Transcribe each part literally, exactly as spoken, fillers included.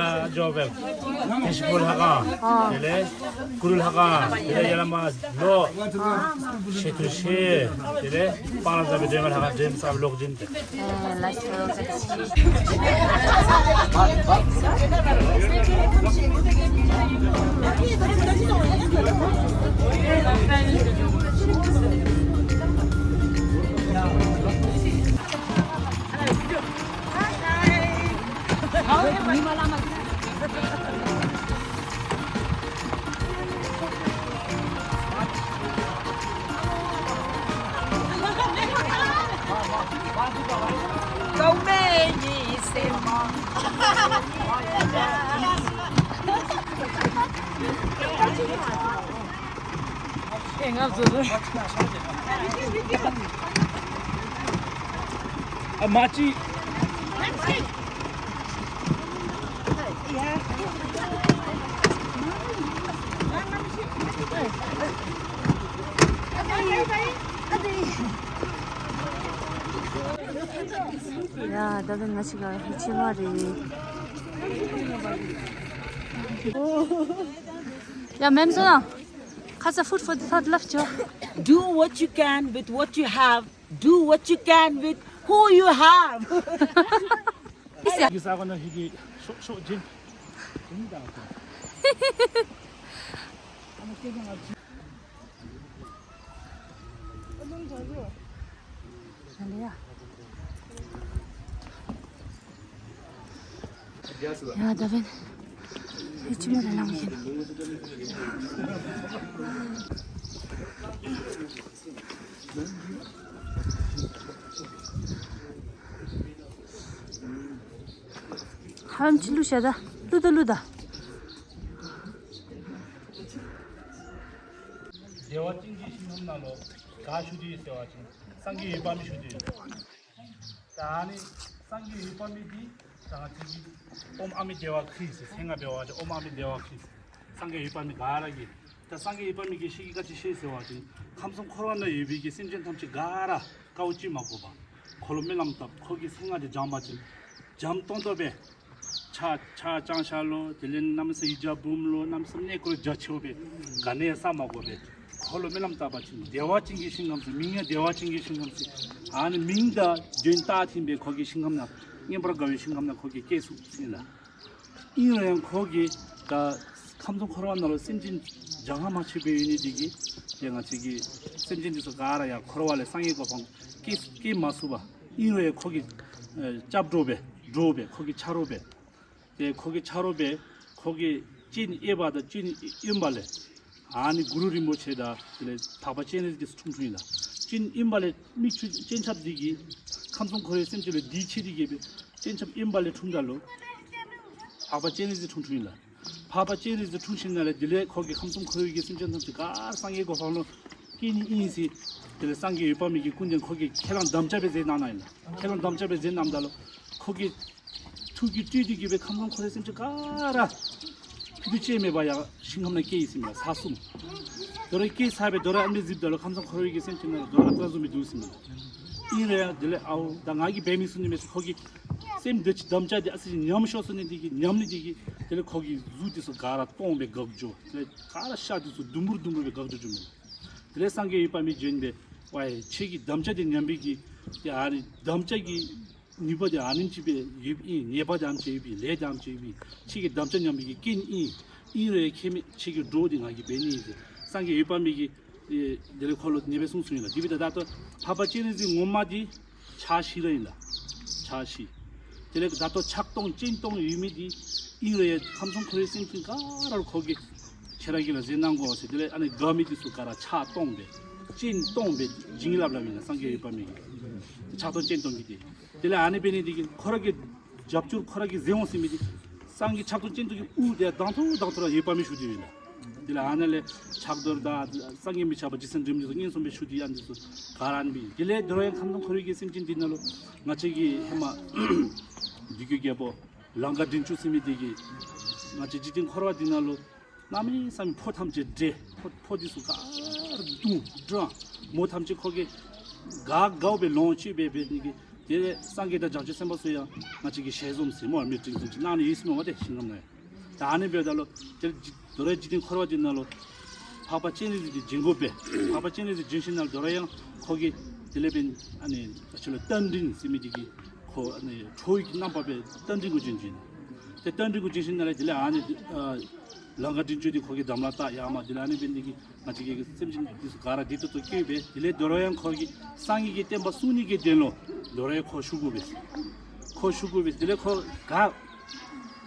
ཨ་ཇོ་བེ། དེ་ཤི་ཕོ་ལྷ་ཁང་། དེ་ལས་གུ་རུ་ལྷ་ཁང་། དེ་ལས་ཡ་ལ་མ་ལོ། ཤེ་ཐུ་ཤེ། དེ་ལས་སྤང་ར་ཟ་བའི་སྒྲོལ་མ་ལྷ་ཁང་འདྲེན་ས་ལོག་འདྲེན་ཏེ། ཨ་མ་ཅི། ཡ་ད་གིན་ང་བཅས་ཀྱི་ཧེ་ཆི་མ་རེད། ཡ་མེམ་བཟོ་ན། ཁ་ས་food for thought love ཅོ། Do what you can with what you have. Do what you can with who you have. ཡིག་ས་གོ་ན་ཧི་གི་ཤོག་ཤོག་ཇིན། ཇིན་དང་། ཡ་ད་བན་ཧེ་ཆི་མ་རེད་ལང་གིན། ཧམ་ཅི་ལུ་ཤ་ད་ལུ་ད་ལུ་ད། བདེ་བ་ཅན་གྱི་ཞིང་ཁམས་ནང་ལུ་ག་བཞུགས་ཏེ་ཡོད་ཟེར་བ་ཅིན་སངས་རྒྱས་འོད་དཔག་མེད་བཞུགས་ཏེ་ཡོད། ད་ཨ་ནི་སངས་རྒྱས་འོད་དཔག་མེད་འདི་ད་ང་བཅས་ཀྱི་ཨོཾ་ཨ་མི་དྷེ་ཝ་ཀྲྀ་ཟེར་མཚན་སྔགས་འབད་བ་ཅིན་ཨོཾ་ཨ་མི་དྷེ་ཝ་ཀྲྀ་ཟེར། སངས་རྒྱས་འོད་དཔག་མེད་ག་ར་གིས། ད་སངས་རྒྱས་འོད་དཔག་མེད་ཀྱིས་ཤེས་ཀྱི་ག་ཅི་ཤེས་ཟེར་བ་ཅིན་ཁམས་གསུམ་འཁོར་བ་ནང་ཡོད་པའི་གི་སེམས་ཅན་ཐམས་ཅད་ག་ར་དཀའཝ་སྤྱད་མ་དགོ་པར་འཁོར་ལོ་སྨོན་ལམ་བཏབ། ཁོ་གི་མཚན་སྔགས་འདི་བགྱང་པ་ཅིན་འཇམ་ཏོང་ཏོ་སྦེ་ཆ་ཆ་ལྕང་ཤ་ལོ། དེ་ལས་གནམ་མེད་ས་མེད་ཡི་ཇ་བུམ་ལོ། གནམ་མེད་ས་མེད་གནས་སྐོར་རྒྱ་ཆེཝ་སྦེ་ག་ནི་ཡང་བསག་མ་དགོ་པར་འཁོར་ལོ་སྨོན་ལམ་བཏབ་པ་ཅིན་བདེ་བ་ཅན་གྱི་ཞིང་ཁམས་ཟེར། མིང་ཡང་བདེ་བ་ཅན་གྱི་ཞིང་ཁམས་ཟེར། ཨ་ནི་མིང་དང་དོན་རྟགས་མཐུན་པའི་ཁོ་གི་ཞིང་ཁམས་ནང་མངོན་པར་དགའ་བའི་ཞིང་ཁམས་ནང་ཁོ་གིས་སྐྱེ་ཚུགས་ཟེར་ལགས། ཨིན་རུང་ཡང་ཁོ་གིས་ད་ཁམས་གསུམ་འཁོར་བ་ནང་ལུ་སེམས་ཅན་གྱངས་ཁ་མ་ཆོདཔ་སྦེ་ཡོད་ནི་འདི་གིས་ཏེ་ང་བཅས་ཀྱི་སེམས་ཅན་འདི་ཚུ་ག་ར་ཡང་འཁོར་བ་ལས་སངས་རྒྱས་གོ་འཕང་སྐྱེ་སྐྱེ་མ་ཚུགས་པར་ཨིན་རུང་ཡང་ཁོ་གི་ཨེ་སྐྱབས་འགྲོ་སྦེ་འགྲོ་སྦེ་ཁོ་གི་ཆ་རོགས་སྦེ་ཏེ་ཁོ་གི་ཆ་རོགས་སྦེ་ཁོ་གི་སྤྱན་གཡས་པ་དང་སྤྱན་གཡོན་པ་ལས་ཨ་ནི་གུ་རུ་རིན་པོ་ཆེ་དང་དེ་ལས་འཕགས་པ་སྤྱན་རས་གཟིགས་འཁྲུངས་འཁྲུངསམ་ཨིན་ལགས། སྤྱན་གཡོན་པ་ལས་མི་ཁྱུ་སྤྱན་ཆབ་འདི་གིས་ཁམས་གསུམ་འཁོར་བའི་སེམས་ཅན་ལུ་གདུལ་བྱ་འདི་གིས་སྦེ་སྤྱན་ཆབ་གཡོན་པ་ལས་འཁྲུངསམ་ད་ལུ་འཕགས་པ་སྤྱན་རས་གཟིགས་འཁྲུངས་འཁྲུངསམ་ཨིན་ལགས། འཕགས་པ་སྤྱན་རས་གཟིགས་འཁྲུངས་ཞིནམ་ལས་དེ་ལས་ཁོ་གིས་ཁམས་གསུམ་འཁོར་བའི་གི་སེམས་ཅན་ཐམས་ཅད་ག་ར་སངས་རྒྱས་གོ་འཕང་ལུ་སྐྱེ་ནི་ཨིན་ཟེར། དེ་ལས་སངས་རྒྱས་འོད་དཔག་མེད་ཀྱི་སྐུ་མདུན་ཁོ་གིས་ཁས་བླངས་དམ་བཅའ་སྦེ་མཛད་གནང་གནངམ་ཨིན་ལགས། ཁས་བླངས་དམ་བཅའ་སྦེ་མཛད་གནངམ་ད་ལུ་ཁོ་གིས་ཐུགས་ཀྱི་སྤྲུལ་འདི་གིས་སྦེ་ཁམས་གསུམ་འཁོར་བའི་སེམས་ཅན་ག་ར་ཕུད་རྡོག་གཅིག་མེད་པར་ཡར་ཞིང་ཁམས་ནང་སྐྱེས་ཡི་ཟེར་ཨིན་ལགས། ས་གསུམ། དོ་རུང་སྐྱེས་ཚར་སྦེ་དོ་རུང་ཨ་མི་གཟིགསཔ་ད་ལུ་ཁམས་གསུམ་འཁོར་བའི་གི་སེམས་ཅན་ནང་ལུ་དོ་རུང་ཨ་རྟག་བཟུམ་སྦེ་འདུག་ཟེར་ཨིན་ལགས། ཨིན་རུང་ཡང་དེ་ལས་ཨའོ་ད་ང་གིས་འབད་མི་ཚུགས་ནི་མས་ཟེར་ཁོ་གི་སེམས་འདི་ཅིག་དམ་བཅའ་འདི་ཨ་ཙི་ཅིག་ཉམས་ཤོར་སོང་ནི་འདི་གིས་ཉམས་ནི་འདི་གིས་དེ་ལས་ཁོ་གི་གཟུགས་འདི་ཚུ་ག་ར་སྟོངས་སྦེ་འགག་འགྱོ། དེ་ལས་ག་ར་ཤ་འདི་ཚུ་དུམ་བུར་དུམ་བུར་སྦེ་འགག་འགྱོ་འགྱོཝ་མས། དེ་ལས་སངས་རྒྱས་འོད་དཔག་མེད་བྱོན་སྦེ་ཝའེ་ཁྱོད་ཀྱི་དམ་བཅའ་འདི་ཉམས་པའི་གི་ཏེ་ཨ་ནི་དམ་བཅའ་གི་ནུས་པ་འདི་ཨ་ནེམ་ཅིག་སྦེ་ཡོདཔ་ཨིན། ཉེས་པ་འདི་ཨ་ནེམ་ཅིག་ཡོདཔ་ཨིན། ལས་འདི་ཨ་ནེམ་ཅིག་ཡོདཔ་ཨིན། ཁྱོད་ཀྱི་དམ་བཅའ་ཉམས་པའི་གི་རྐྱེན་ཨིན། ཨིན་རུང་ཡང་ཁྱད་མེད་ཁྱོད་ཀྱི་འདྲོག་འདི་ང་གིས་འབད་ནི་ཨིན་ཟེར་སངས་རྒྱས་འོད་དཔག་མེད་ཀྱིས་ཨེ་དེ་ལས་ཁོ་ལུ་ཨ་ནེ་སྦེ་གསུངས་གསུངསམ་ཨིན་ལགས། དེ་འབདཝ་ད་ད་ལྟོ་འཕགས་པ་སྤྱན་རས་གཟིགས་ངོ་མ་འདི་ཕྱག་བཞི་ར་ཨིན་ལགས། ཕྱག་བཞི། དེ་ལས་ད་ལྟོ་ཕྱག་སྟོང་སྤྱན་སྟོང་ཡོད་མི་འདི་ཨིན་རུང་ཡང་ཁམས་གསུམ་འཁོར་བའི་སེམས་ཅན་ག་ར་ལུ་ཁོ་གིས་ཁྱོད་ར་གིས་ལགས་མཛད་གནང་དགོ་ཟེར། དེ་ལས་ཨ་ནི་དགའ་མི་འདི་ཚུ་ག་ར་ཕྱག་སྟོང་སྦེ་སྤྱན་སྟོང་སྦེ་བྱིན་རླབས་རླབཔ་ཨིན་ལགས། སངས་རྒྱས་འོད་དཔག་མེད་ཀྱིས་ཕྱག་སྟོང་སྤྱན་སྟོང་གིས་ཏེ། དེ་ལས་ཨ་ནི་འབད་ནི་འདི་གིས་ཁོ་ར་གི་རྒྱབ་སྐྱོར་ཁོ་ར་གིས་མཛད་འོང་ཟེར་མི་འདི་སངས་རྒྱས་ཕྱག་སྟོང་སྤྱན་སྟོང་གི་དབུ་འདི་དང་ཐོག་དང་ཐོག་ར་འོད་དཔག་མེད་བཞུགས་ཏེ་ཨིན་ལགས། དེ་ལས་ཨ་ནཱ་ལས་ཕྱག་རྡོར་དང་སངས་རྒྱས་མི་ཁྱབ་པ་རྗེ་བཙུན་འབྲལ་མེད་འདི་ཚུ་སྔོན་སོང་སྦེ་བཞུགས་ཏེ་ཨ་ནི་འདི་ཚུ་ག་ར་ཨ་ནི་སྦེ་ཨིན། དེ་ལས་དོ་རུང་ཡང་ཁམས་གསུམ་འཁོར་བའི་གི་སེམས་ཅན་འདི་ནང་ལུ་ང་བཅས་ཀྱི་ཧེ་མ་བདུད་ཀྱི་རྒྱལ་པོ་ལང་ཀ་མགྲིན་བཅུ་ཟེར་མི་འདི་གིས་ང་བཅས་འཇིག་རྟེན་འཁོར་བ་འདི་ནང་ལུ་གནམ་མེད་ས་མེད་ཕོ་ཐམས་ཅད་བསྒྲལ། ཕོ་ཕོ་འདི་ཚུ་ག་ར་བརྡུང་དྲངས། མོ་ཐམས་ཅད་ཁོ་གིས་དགའ་དགའཝ་སྦེ་ལོངས་སྤྱོད་འབད་འབད་ནི་གི་ དེ་ལས་སངས་རྒྱས་དང་བྱང་ཆུབ་སེམས་དཔའ་ཚུ་ཡང་ང་བཅས་ཀྱི་ཞལ་འཛོམས་ཟེར་སྨོ་མི་དྲིན་ཅན་ཅིག་གནང་ནི་ཡོད་ཟེར་སྨོ་བ་ཏེ་ཞིང་ཁམས་ནང་ཡང་། ད་ཨ་ནི་འབདཝ་ད་ལུ་དེ་ལས་རྡོ་རའི་འཇིག་རྟེན་འཁོར་བ་འདི་ནང་ལུ་འཕགས་པ་སྤྱན་རས་གཟིགས་འདི་བྱོན་དགོ་པས། འཕགས་པ་སྤྱན་རས་གཟིགས་བྱོན་ཞིནམ་ལས་རྡོ་ར་ཡང་ཁོ་གིས་དེ་ལས་འབདན་ཨ་ནི་ད་ཅི་ལོ་རྟ་མགྲིན་ཟེར་མི་འདི་གིས་ཁོ་ཨ་ནི་ཁྲོ་བོའི་རྣམ་པ་སྦེ་རྟ་མགྲིན་གུ་བྱོན་བྱོནམ་ཨིན། ཏེ་རྟ་མགྲིན་གུ་བྱོན་ཞིནམ་ལས་དེ་ལས་ཨ་ནི་ཨ་ལང་ཀ་མགྲིན་བཅུ་འདི་ཁོ་གིས་དམ་ལ་བཏགས་ཡར་མར། དེ་ལས་ཨ་ནི་འབདན་འདི་གིས་ང་བཅས་ཀྱི་སེམས་ཅན་འདི་ཚུ་ག་ར་བདེ་ཏོག་ཏོ་སྐྱེས་པས། དེ་ལས་རྡོ་ར་ཡང་ཁོ་གིས་སངས་རྒྱས་ཀྱི་བསྟན་པ་སྲུང་ནི་གི་དོན་ལུ་རྡོ་ར་ཡང་ཁོ་བཞུགས་དགོ་པས། ཁོ་བཞུགས་དགོ་པས། དེ་ལས་ཁོ་ག་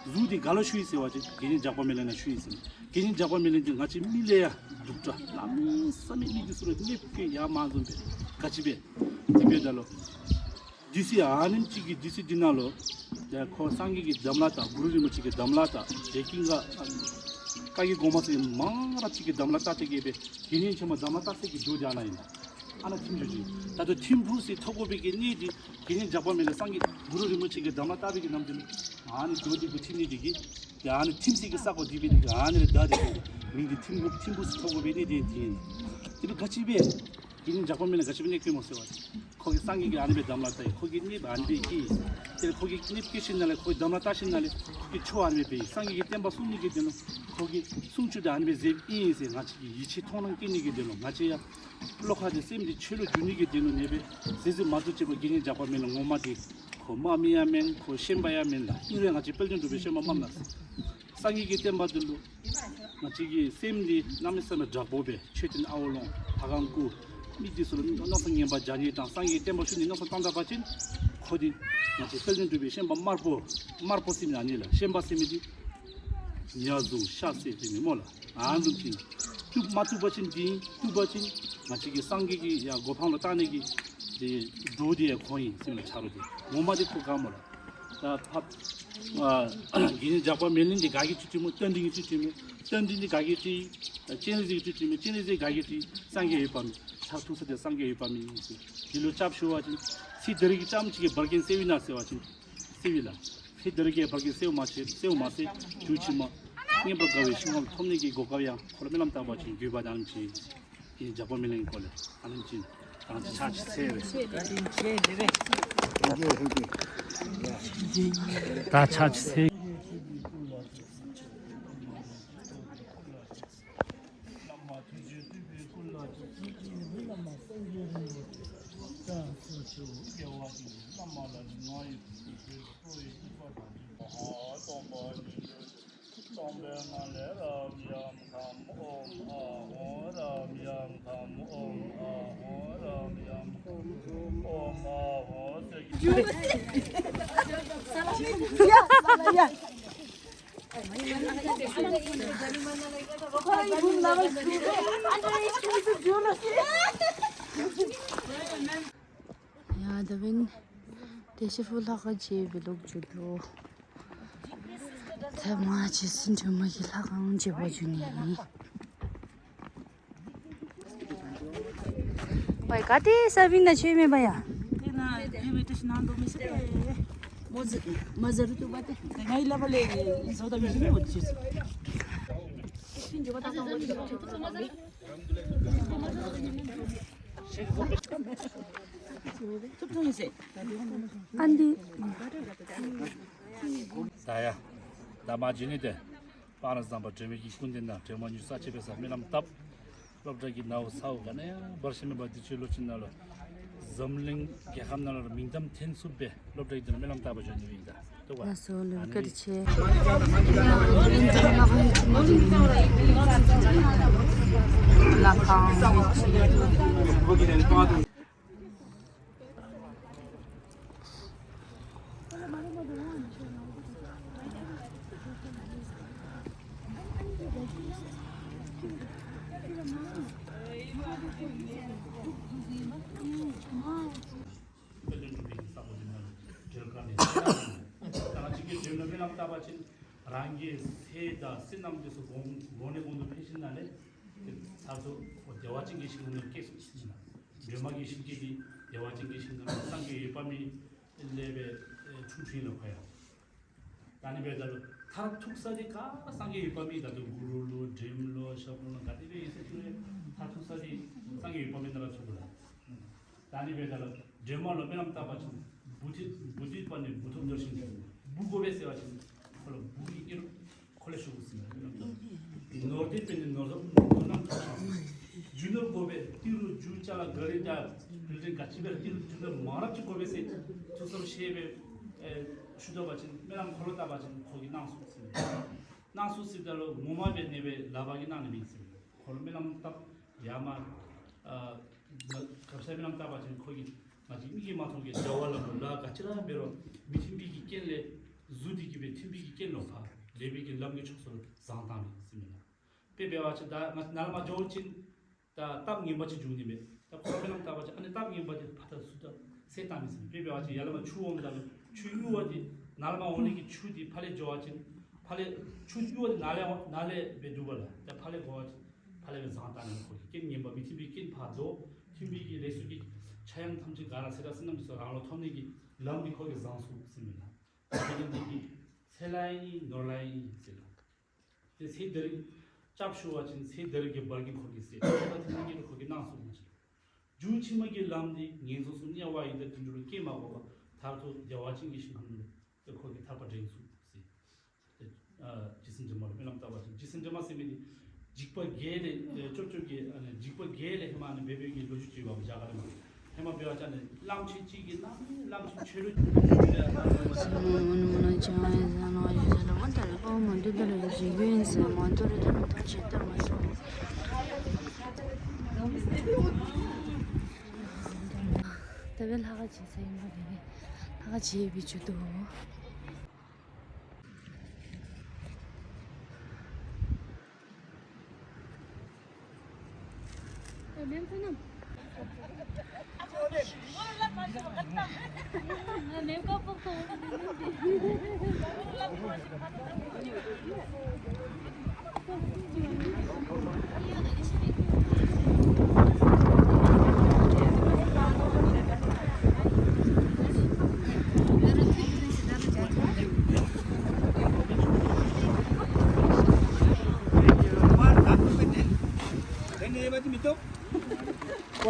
གཟུགས་འདི་ག་ལུ་བཞུགས་ཡི་ཟེར་བ་ཅིན་དགེ་བསྙེན་ཇག་པ་མེ་ལེན་ནང་བཞུགས་ཡི་ཟེར། དགེ་བསྙེན་ཇག་པ་མེ་ལེན་འདི་ང་བཅས་མི་ལས་ཡང་སྡུག་དྲགས་གནམ་མེད་ས་མེད་མི་འདི་ཚུ་ལུ་གནོདཔ་བཀལ་ཡར་མར་འཛོམས་པས། ག་ཅི་སྦེ་དེ་འབདཝ་ད་ལུ་དུས་ཚོད་ཨ་ནེམ་ཅིག་གི་དུས་ཚོད་འདི་ནང་ལུ་ད་ཁོ་སངས་རྒྱས་ཀྱི་དམ་ལ་བཏགས། གུ་རུ་རིན་པོ་ཆེ་གི་དམ་ལ་བཏགས། དེ་ཀུན་དགའ་བཀའ་བརྒྱུད་གོང་མ་ཚུ་མང་རབས་ཅིག་གི་དམ་ལ་བཏགས་ཏེ་གི་སྦེ་དགེ་བསྙེན་ཆེན་མོ་དམ་ལ་བཏགས་སའི་གི་རྡོ་འདི་ཨ་ནཱ་ཨིན་ལགས། ཨ་ནཱ་ཐིམ་བཞུགས་ཅི། ད་ལྟོ་ཐིམ་ཕུག་ཟེར་ཐོབ་དགོ་པའི་གི་གནས་འདི་དགེ་བསྙེན་ཇག་པ་མེ་ལེན་སངས་རྒྱས་གུ་རུ་རིན་པོ་ཆེ་གི་དམ་ལ་བཏགས་པའི་གི་ནམ་དུས་ལུ་ཨ་ནི་རྡོ་འདི་གུ་ཐིམ་ནི་འདི་གིས་ཏེ་ཨ་ནི་ཐིམ་སའི་གི་ས་གོ་འདི་འབད་ནི་འདི་གིས་ཨ་ནི་ལས་བཏགས་ཏེ་གི་མིང་འདི་ཐིམ་ཕུག་ཐིམ་ཕུག་ཟེར་ཐོབ་དགོ་པའི་གནས་འདི་ཨིན། དེ་ལུ་ག་ཅི་སྦེ་དགེ་བསྙེན་ཇག་པ་མེ་ལེན་ག་ཅི་སྦེ་གནོདཔ་བཀལཝ་སྨོ་ཟེར་བ་ཅིན་ཁོ་གིས་སངས་རྒྱས་ཀྱི་ཨ་ནི་སྦེ་དམ་ལ་བཏགས་ཡི། ཁོ་གིས་གནོདཔ་ཨ་ནི་སྦེ་བཀལ་ཡི། དེ་ལས་ཁོ་གིས་གནོདཔ་བཀལ་ཞིནམ་ལས་ཁོ་གིས་དམ་ལ་བཏགས་ཞིནམ་ལས་ཁོ་གིས་ཆོས་ཨ་ནི་སྦེ་འབད་ཡི། སངས་རྒྱས་ཀྱི་བསྟན་པ་སྲུང་ནི་གི་དོན་ལུ་ཁོ་གིས་སྲུང་བྱ་འདི་ཨ་ནི་སྦེ་མཛདཔ་ཨིན་ཟེར་ང་བཅས་ཀྱིས་ཡིད་ཆེས་མཐོང་སྣང་བསྐྱེད་ནི་གི་དོན་ལུ་ང་བཅས་ཡང་བློ་ཁ་འདི་སེམས་འདི་ཆོས་ལུ་འཇུག་ནི་གི་དོན་ལུ་ཨ་ནི་སྦེ་ཟེར་ཟེར་མ་བཏུབ་ཅིག་སྦེ་དགེ་བསྙེན་ཇག་པ་མེ་ལེན་ངོ་མ་འདི་ཁོ་དམག་མི་ཡང་མེན། ཁོ་ཤན་པ་ཡང་མེན་ལགས། ཨིན་རུང་ང་བཅས་དཔལ་ལྡན་འབྲུག་པའི་ཤན་པ་དམག་མི་ནང་སངས་རྒྱས་ཀྱི་བསྟན་པ་འདི་ལུ་ང་བཅས་ཀྱི་སེམས་འདི་གནམ་མེད་ས་མེད་དྲག་པོ་སྦེ་མཆོད་རྟེན་ཨ་བ་ལོང་ཕ་ཁང་བརྐོ་མི་འདི་ཚུ་ལུ་མནོ་བསམ་ངན་པ་བྱ་ཉེས་དང་སངས་རྒྱས་བསྟན་པ་བཤིག་ནི་མནོ་བསམ་བཏང་ད་པ་ཅིན་ཁོ་འདི་ང་བཅས་དཔལ་ལྡན་འབྲུག་པའི་ཤན་པ་དམར་པོ་དམར་པོ་ཟེར་མི་ཨ་ནི་ལགས། ཤན་པ་ཟེར་མི་འདི་ཉ་གཟུགས་ཤ་ཟེར་ཟེར་མི་སྨོ་ལགས། ཨ་ནི་བཟུམ་ཅིག་བཏུབ་མ་བཏུབ་པ་ཅིན་འདི་བཏུབ་པ་ཅིན་ང་བཅས་ཀྱི་སངས་རྒྱས་ཀྱི་ཡ་གོ་འཕང་ལུ་བཏང་ནི་གི་འདི་རྡོ་འདི་ཡང་ཁོ་ཨིན་ཟེར་མི་ཆ་རོགས་འདི་ངོ་མ་འདི་ཁོ་ག་སྨོ་ལགས། ད་ཕར་ཨ་དགེ་བསྙེན་ཇག་པ་མེ་ལེན་འདི་ག་གིས་བཏུལ་བཏུལཝ་སྨོ། རྟ་མགྲིན་གྱིས་བཏུལ་བཏུལཝ་སྨོ། རྟ་མགྲིན་འདི་ག་གིས་བཏུལ། སྤྱན་རས་གཟིགས་ཀྱིས་བཏུལ་བཏུལཝ་སྨོ། སྤྱན་རས་གཟིགས་ག་གིས་བཏུལ། སངས་རྒྱས་འོད་དཔག་མེད། མཐར་ཐུག་ས་འདི་སངས་རྒྱས་འོད་དཔག་མེད་ཨིན་ཟེར། འདི་ལུ་སྐྱབས་ཞུ་བ་ཅིན་ཚེ་འདི་ར་གི་ཙམ་ཅིག་གི་བར་གྱི་སེལ་བས་ན་ཟེར་བ་ཅིན་སེལ་བས་ལགས། ཚེ་འདི་ར་གི་བར་གྱི་སེལཝ་མ་ཚད་སེལཝ་མ་ཚད་དུས་ཕྱི་མ་མངོན་པར་དགའ་བའི་ཞིང་ཁམས་ཐོབ་ནི་གི་གོ་སྐབས་ཡང་ཁོ་ལུ་སྨོན་ལམ་བཏབ་པ་ཅིན་དགོས་པ་དང་ཅིག་ཨིན། ཇག་པ་མེ་ལེན་སྐོར་ལས་ཨ་ནེམ་ཅིག་ཨིན། ད་ཕྱག་ཕྱི་ཚེ་ད་ཕྱག་ཕྱི་ཚེ། སྟོང་པའི་ངང་ལས་རབ་ཡམ་གམ་ཨོཾ་ཨཱཿཧཱུྃ། རབ་ཡམ་གམ་ཨོཾ་ཨཱཿཧཱུྃ། རབ་ཡམ་གམ་ཨོཾ་ཨཱཿཧཱུྃ། ཡ་ད་འབདན་བདེ་ཆེན་ཕུག་ལྷ་ཁང་ཅིག་སྦེ་ལོག་འགྱོ་དོ། ཐ་མ་ཅིག་སྲིན་སྒྲོལ་མ་གི་ལྷ་ཁང་མཇལ་བར་འགྱོ་ནི་ཨིན། བའི་ག་ཏེ་ས་བིང་ན་ཆོས་མེད་པ་ཡ། ཏེ་ན་ཏེ་བའི་ཏེ་ཤི་ན་འདོ་མི་ཤི་ཏེ། མོ་ཟེར་མ་ཟེར་རུ་ཏུ་བ་ཏེ་ཏེ་ང་ཡི་ལ་བ་ལེ་ཨིན་ཟོ་ད་མི་ཤི་ནི་འོ་ཅི། ཨ་འདི། ད་ཡ། ད་མ་འགྱོ་ནི་ཏེ། སྤང་ར་ཟམ་པ་སྒྲོལ་མའི་གི་སྐུ་མདུན་ནང་སྒྲོལ་མ་ཉུལ་ས་ཅིག་འབད་ས་སྨོན་ལམ་བཏབ། སློབ་གྲྭ་གི་ནཝ་ཚཝ་ག་ནི་ཡང་བར་ཆད་མེད་པར་འདི་ཚུ་ལོ་ཅིག་ནང་ལུ་འཛམ་གླིང་རྒྱལ་ཁམས་ནང་ལུ་མིང་གཏམ་ཐོན་ཚུགསཔ་སྦེ་སློབ་གྲྭ་གི་དོན་ལུ་སྨོན་ལམ་བཏབ་པར་འགྱོ་ནི་ཨིན་ད། ལགས་སོ་ལགས་སོ། བཀའ་དྲིན་ཆེ། ལྷ་ཁང་དཔལ་ལྡན་འབྲུག་པའི་ས་གོ་འདི་ནང་གྲོལ་ག་ནི། ད་ང་བཅས་ཀྱིས་སྒྲོལ་མ་སྨོན་ལམ་བཏབ་པ་ཅིན་རང་གི་ཚེ་དང་བསོད་ནམས་འདི་ཚུ་གོང་གོང་ནས་གོང་དུ་འཕེལ་ཞིནམ་ལས་མཐར་ཐུག་བདེ་བ་ཅན་གྱི་ཞིང་ཁམས་ནང་སྐྱེ་ཚུགས་ཟེར་ཨིན་ལགས། སྒྲོལ་མ་གི་ཞིང་སྐྱེས་འདི་བདེ་བ་ཅན་གྱི་ཞིང་ཁམས་ནང་སངས་རྒྱས་འོད་དཔག་མེད་ལས་སྦེ་འཁྲུངས་འཁྲུངས་ལགས་ཁོ་ཡང་། ད་ནི་འབདཝ་ད་ལུ་མཐར་ཐུག་ས་འདི་ག་སངས་རྒྱས་འོད་དཔག་མེད་ད་ལྟོ་གུ་རུ་ལོ་འདྲེམ་ལོ་ཞབས་ལོ་ག་དེ་སྦེ་ཡོད་ཟེར་ཞུ་རུང་མཐར་ཐུག་ས་འདི་སངས་རྒྱས་འོད་དཔག་མེད་ནང་ལུ་ཐུག་དགོ་ལགས། ད་ནི་འབདཝ་ད་ལུ་སྒྲོལ་མ་ལུ་སྨོན་ལམ་བཏབ་པ་ཅིན་ བུ་ཐི་བུ་ཐི་པ་ནི་བུ་ཐོབ་ནོར་ཞིང་འདུག། བུ་དགོ་པས་ཟེར་བ་ཅིན་ཁོ་ལུ་བུ་གི་ཨིན་རུང་ཁོ་ལས་ཞུ་དགོ་ཟེར་ཨིན་མས། ནོར་དེ་པ་ནི་ནོར་དང་ནོར་རྣམས་ཐོབ་ཤོག་ཟེར། རྒྱུ་ནོར་དགོ་པས། ཏི་རུ་རྒྱུ་ཅ་ལ་ག་རི་དང་བིལ་ཌིང་ག་ཅི་འབད་རུང་ཏི་རུ་རྒྱུ་ནོར་མང་རབས་ཅིག་དགོ་པས་ཟེར་ཐུགས་བསམ་བཞེས་སྦེ་ཨེ་ཞུ་དོ་བ་ཅིན་སྨོན་ལམ་འཁོར་ལོ་བཏབ་པ་ཅིན་ཁོ་གིས་གནང་ཚུགས་ཟེར་མས། གནང་ཚུགས་ཟེརཝ་ད་ལུ་ངོ་མ་འབད་ནི་སྦེ་ལག་པ་གིས་གནང་ནི་མེན་ཟེར་མས། ཁོ་ལུ་སྨོན་ལམ་བཏབ་ཡར་མར་ཨ་གབ་ས་སྨོན་ལམ་བཏབ་པ་ཅིན་ཁོ་གིས་ང་བཅས་མི་གིས་མ་མཐོང་གི་བྱ་བ་ལམ་ལུ་ལཱ་ག་ཅི་ར་འབད་རུང་མི་མཐུན་པའི་གི་རྐྱེན་ལས་བཟོ་སྟེ་གི་སྦེ་མཐུན་པའི་གི་རྐྱེན་ལུ་ཕར་ལེགས་པའི་གི་ལམ་གྱི་ཕྱོགས་སུ་བཟང་བཏང་ནི་ཟེར་མས་ལགས། དཔེ་འབད་བ་ཅིན་ད་ང་ནཱ་ལས་མར་འགྱོ་བ་ཅིན་ད་སྟབས་ངན་པ་ཅིག་འབྱུང་ནི་མས། ད་ཁོ་ར་སྨོན་ལམ་བཏབ་པ་ཅིན་ཨ་ནི་སྟབས་ངན་པ་དེ་ཕར་ད་ཚུར་ད་སེལ་བཏང་ནི་ཟེར་མས། དཔེ་འབད་བ་ཅིན་ཡར་ལས་མར་ཆུ་འོངམ་ད་ལུ་ཆུ་གཡུར་བ་དེ་ནཱ་ལས་མར་འོང་ནི་གི་ཆུ་དེ་ཕར་ལས་འགྱོ་བ་ཅིན་ཕར་ལས་ཆུ་གཡུར་བ་དེ་ནཱ་ལས་ནཱ་ལས་སྦེ་འདུག་པ་ལགས། ད་ཕར་ལས་འགྱོ་བ་ཅིན་ཕར་ལས་སྦེ་བཟང་བཏང་ནི། ཁོ་གི་རྐྱེན་ངན་པ་མི་མཐུན་པའི་རྐྱེན་ཕར་བཟློག། མཐུན་པའི་གི་ལེགས་སོ་གི་ཕྱྭ་གཡང་ཐམས་ཅད་ག་ར་ཚེ་རབས་གསུམ་རྣམས་སུ་རང་ལུ་ཐོབ་ནི་གི་ལམ་འདི་ཁོ་གིས་བཟང་སུ་ཟེར་མས་ལགས། དེ་ལས་འདི་གིས་ཚེ་ལ་ཡང་ཨིན་ནོར་ལ་ཡང་ཨིན་ཟེར་ལགས། ཏེ་ཚེ་འདི་ར་སྐྱབས་ཞུ་བ་ཅིན་ཚེ་འདི་ར་གི་བར་གྱི་ཁོ་གིས་ཟེར། ད་དེ་ནང་གི་ཁོ་གིས་གནང་སོང་མ་གཞི། མཇུག་ཕྱི་མ་གི་ལམ་འདི་ངན་སོང་གསུམ་དམྱལ་བ་ཡི་དྭགས་དུད་འགྲོ་ལུ་སྐྱེ་མ་དགོ་པར་མཐར་ཐུག་བདེ་བ་ཅན་གྱི་ཞིང་ཁམས་ལུ་ཏེ་ཁོ་གིས་ཐར་པ་འདྲེན་ཚུགས་ཟེར། ཏེ་ཨ་རྗེ་བཙུན་སྒྲོལ་མ་ལུ་སྨོན་ལམ་བཏབ་པ་ཅིན་རྗེ་བཙུན་སྒྲོལ་མ་ཟེར་མི་འདི་འཇིགས་པ་བརྒྱད་ལས་ཨེ་ཅོག་ཅོག་གི་ཨ་ནི་འཇིགས་པ་བརྒྱད་ལས་ཧེ་མ་ཨ་ནི་སྦེ་སྦེ་གི་ལོ་རྒྱུས་ཅིག་ཡོདཔ་རྒྱ་གར་ལས་མར། ཧེ་མ་འབད་བ་ཅིན་ཨ་ནི་གླངམོ་ཆེ་ཅིག་གིས་གནམ་གླངམོ་ཆེ་ཆོས་ལུ། ད་སྦེ་ལྷ་ཁང་མཇལ་ས་ཨིན་པས། ལྷ་ཁང་མཇལ་སྦེ་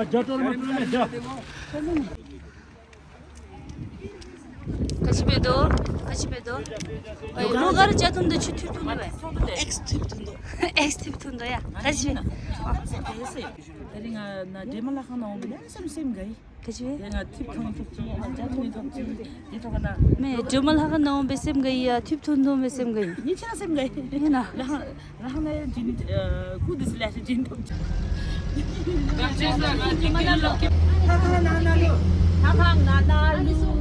འགྱོ་དོ། ག་ཅི་འབད་དོ། ག་ཅི་འབད་དོ། ཨོ་ལོ་ག་ར་ཅ་ཐུང་དོ། ཆུ་ཐུབ་ཐུང་དོ་བས། ཨེགས་ཐུབ་ཐུང་དོ། ཨེགས་ཐུབ་ཐུང་དོ་ཡ། ག་ཅི་འབད། ད་རིས་ང་ནཱ་སྒྲོལ་མ་ལྷ་ཁང་ནང་འོང་སྦེ་ནི་སེམས་སེམས་དགའ་ཡི། ག་ཅི་འབད། ད་ང་ཐུབ་ཐུང་ཐུབ་ཅི་ང་ཅ་ཐུང་ཐུབ་ཅི་དེ་ཐོག་ཁ་ན། མེན་སྒྲོལ་མ་ལྷ་ཁང་ནང་འོང་སྦེ་སེམས་དགའ་ཡི་ཡ་ཐུབ་ཐུང་ཐུང་སྦེ་སེམས་དགའ་ཡི། ཉིན་ཆ་སེམས་དགའ་ཡི། ཨིན་ན། ལྷ་ཁང་ལྷ་ཁང་ནང་འགྱོ་ནི་ཨ་སྐུ་དེ་ཚུ་ལས་ཞིག་འགྱོ་ནི་ཐོབ་ཅི། ལྷ་ཁང་ནང་ན་ལུ། ལྷ་ཁང་ནང་ན་ལུ།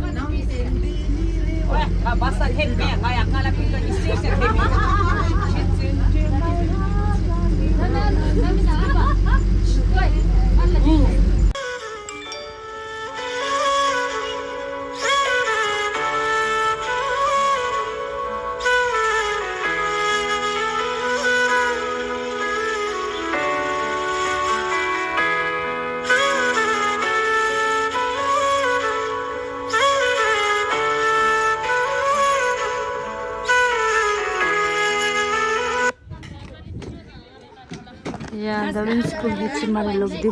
ཝེ་ང་བ་ས་ཐེབས་མེད། ང་ཡང་ང་ལ་ཕུལ་ག་ནི་སེ་སེ་ཐེབས་མེད། ཡ་ད་བིན་སི་ཀུལ་གྱི་ཕྱི་མ་ར་ལོག་སྟེ།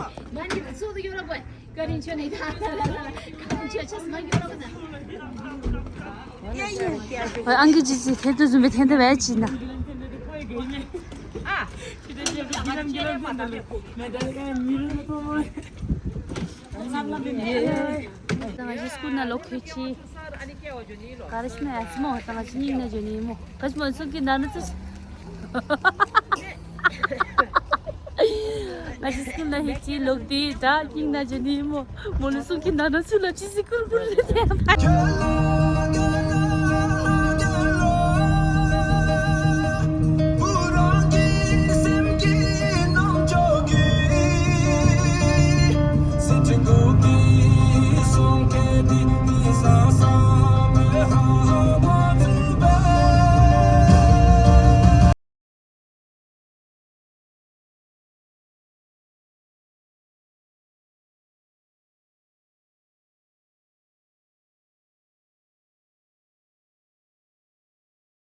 ཨ་ཨང་གི་ཇི་ཇི་ཐེན་ཏོ་བཟུམ་སྦེ་ཐེན་ཏོ་བས་ཅི་ན། ད་ང་བཅས་སི་ཀུལ་ནང་ལོག་ཁེ་ཅི། ག་ར་ཤི་ན་ཡ་ཤི་མོ། ད་ང་བཅས་སྙིང་ནང་འགྱོ་ནི་སྨོ། ག་ཅི་སྨོ་སུ་གི་ནང་ན་ཚུ་ཤི། ང་བཅས་སི་ཀུལ་ནང་ལྷོད་ཅི་ལོག་སྟེ་ད་སྙིང་ནང་འགྱོ་ནི་སྨོ། མོ་ལུ་སུ་གི་ནང་ན་ཚུ་ལོག་ཅི་སི་ཀུལ་ཀུལ་རེ་ཏེ།